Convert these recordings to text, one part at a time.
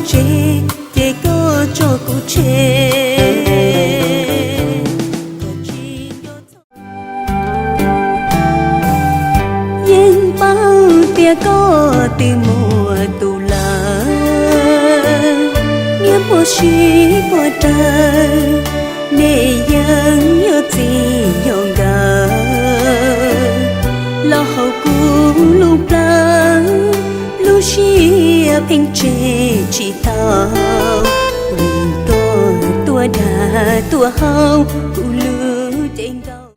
tseg, ces koj tso kuv tseg. Yeej paub tias koj twb muaj tus lawm, niaj muaj sib puag rawv, nej yeej yog txij yog nkawm los hauv kuv lub plawv, lub siab pheej tseg tsis tau, vim koj tuaj dag tuaj haus kuv lub cev nkaus.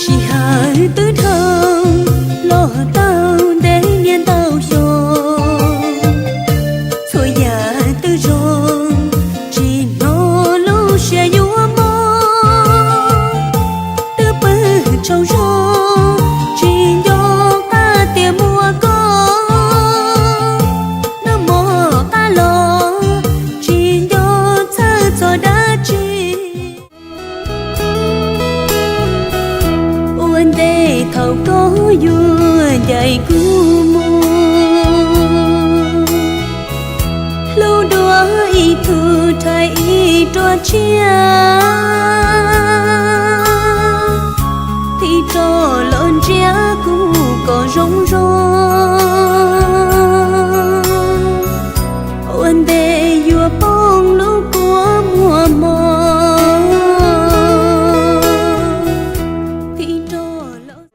Sij hawm twb dhau los tau ntev niaj ntau xyoo, txhua yam twb zoo tsis hnov lub siab yuav mob, twb pw tsaug zog tsis nco qab tias muaj koj, nag hmo qab los tsis nco txhawj txog dab tsi. Ua ntej thaum koj yuav ncaim kuv mus, hlub dua ib tug rhais ib ruaj tshiab, thim rov los ntsia kuv kom zoo zoo. Ua ntej yuav poob lub kua muag mog, thim rov los.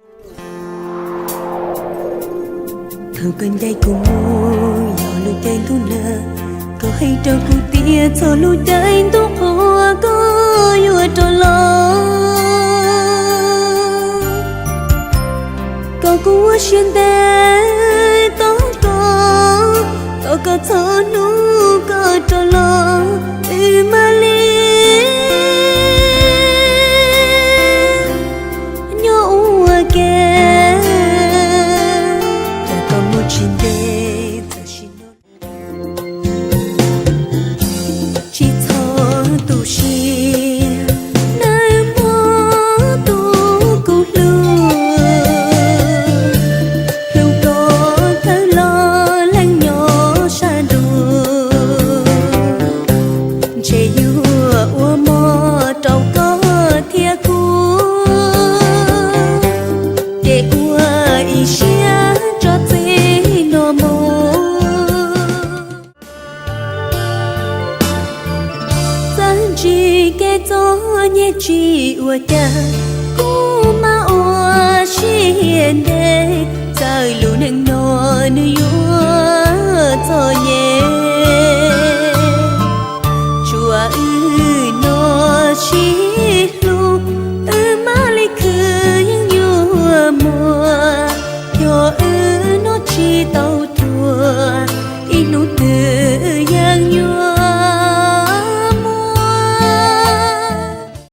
Thaum koj ncaim kuv mus yog lub caij ntuj nag, koj hais rau kuv tias txog lub caij ntuj qhua koj yuav rov los. Koj kuj ua siab ntev tos koj, tos koj txog hnub koj rov los, wb mam li nyob ua ke, cas koj mus tsis ntev txawm sim no. Tsis txhob tu siab, nag hmo tus kuv hlub, hlub koj thawj los leej nyob sab ntuj, ntshe yuav ua mov rau koj thiab kuv, ces ua ib siab tso txij no mus. Txawm ntsis kev txom nyem tsis ua cas, kuv mam ua siab ntev, txawm lub neej no nws yuav txom nyem.